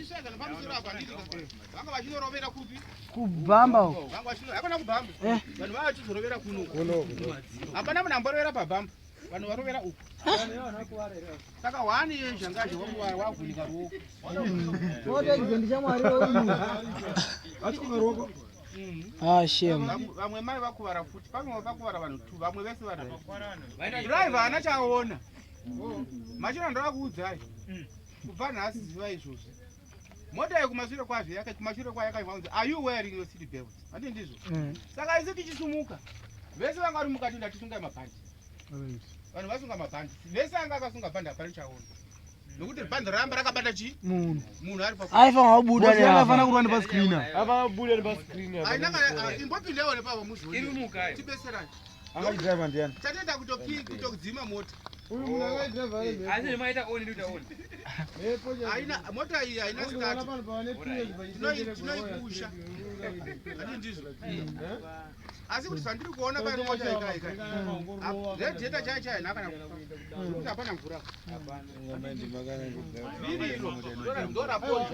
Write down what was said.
Vachisveka nepamusoro apa handiti vanga vachinorovera kupi? Kubhamba uko. Vanga vachino hakuna kubhamba. Eh. Vanhu vava vachizorovera kuno. Hapana munhu amborovera pabhamba. Vanhu varovera uku. Saka hwani yezhangaje wavhunika ruoko. Mota ndichamwari uyu. Ah, shame. Vamwe mai vakuvara futi, pamwe vakuvara vanhu two, vamwe vese vanhu. Driver haana chaona. Machina ndovakuudzai. Kubva nhasi ziva izvozvi. Mota iyi kumashure kwazvo yaka kumashure kwayo yakaibva kunzi are you wearing your seat belt? Handi ndizvo. Saka isu tichisumuka. Vese vanga vari mukati ndatisungai mabhandi. Vanhu vasunga mabhandi. Vese anga akasunga bhandi hapana chaona. Nokuti bhandi ramba rakabata chi? Munhu. Munhu ari pa Aifanira kubuda Bosi akafana neapa. kurwa nepascreen apa. Akabuda nepascreen apa. Aina kana imbopindawo nepapa muzvione. Tibetserane. Angadriver ndiani? Tatoita kutoki kutodzima mota. Uyu munhu akaidriver ari mhepo. Asi maita on ndoita on. Mhepo chaiyo. Haina mota iyi haina Unoona start. pano pava ne 2 years Tinoipusha. Handi ndizvo. Eh? Asi kuti zvandiri kuona pari mota ika ika. Radiator chaiyo chaiyo haina kana kufa. Zvekuti hapana mvura. Vhiri iro ndoraponza.